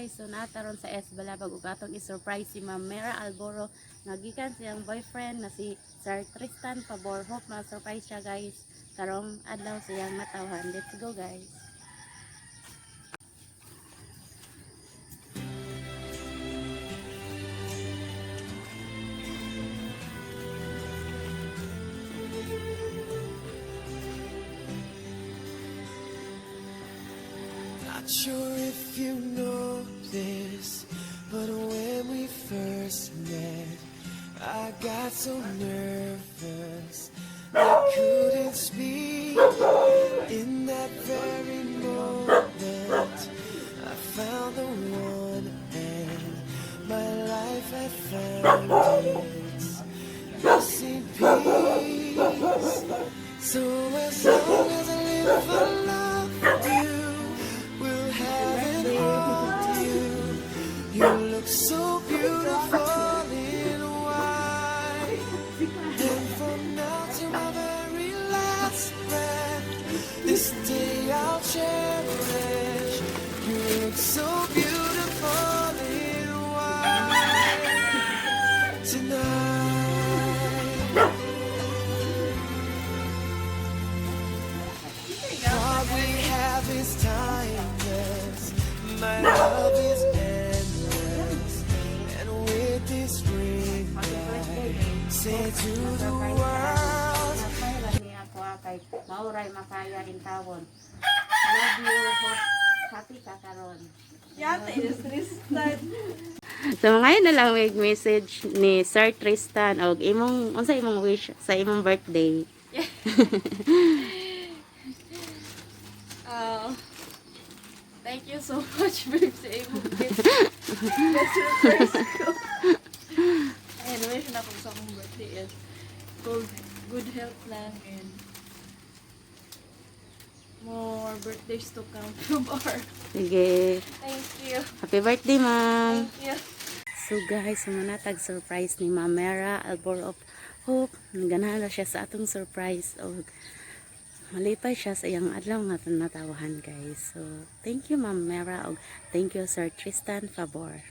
Guys, so naa ta ron sa S Balabag ug atong i-surprise si Ma'am Mera Alboro nga gikan siyang boyfriend na si Sir Tristan Pabor. Hope ma-surprise siya, guys, karong adlaw siyang matawhan. Let's go, guys. Not sure if you know this, but when we first met, I got so nervous I couldn't speak. In that very moment, I found the one, and my life had found its missing piece. So as long as I live, I love you. Will have and hold you. You look so beautiful in white. And from now to my very last breath, this day I'll cherish. You look so beautiful in white tonight. What we have is timeless. My love is endless. And with this ring, I say to the world. Ni ako ah, kay mauray makaya in tawon. Love you, hope happy ka karon. Yata is Tristan. So ngayon na lang may message ni Sir Tristan og imong unsa imong wish sa imong birthday? Thank you so much, babe, sa imong gift. Best surprise ko. Ayun, wish na ako sa akong birthday is good health lang and more birthdays to come from our. Sige. Thank you. Happy birthday, ma'am. Thank you. So guys, sumanatag surprise ni Ma'am Mera Albor of Hope. Naganahan na siya sa atong surprise og malipay siya sa iyang adlaw nga natawahan, guys. So thank you, Ma'am Mera, og thank you, Sir Tristan Favor.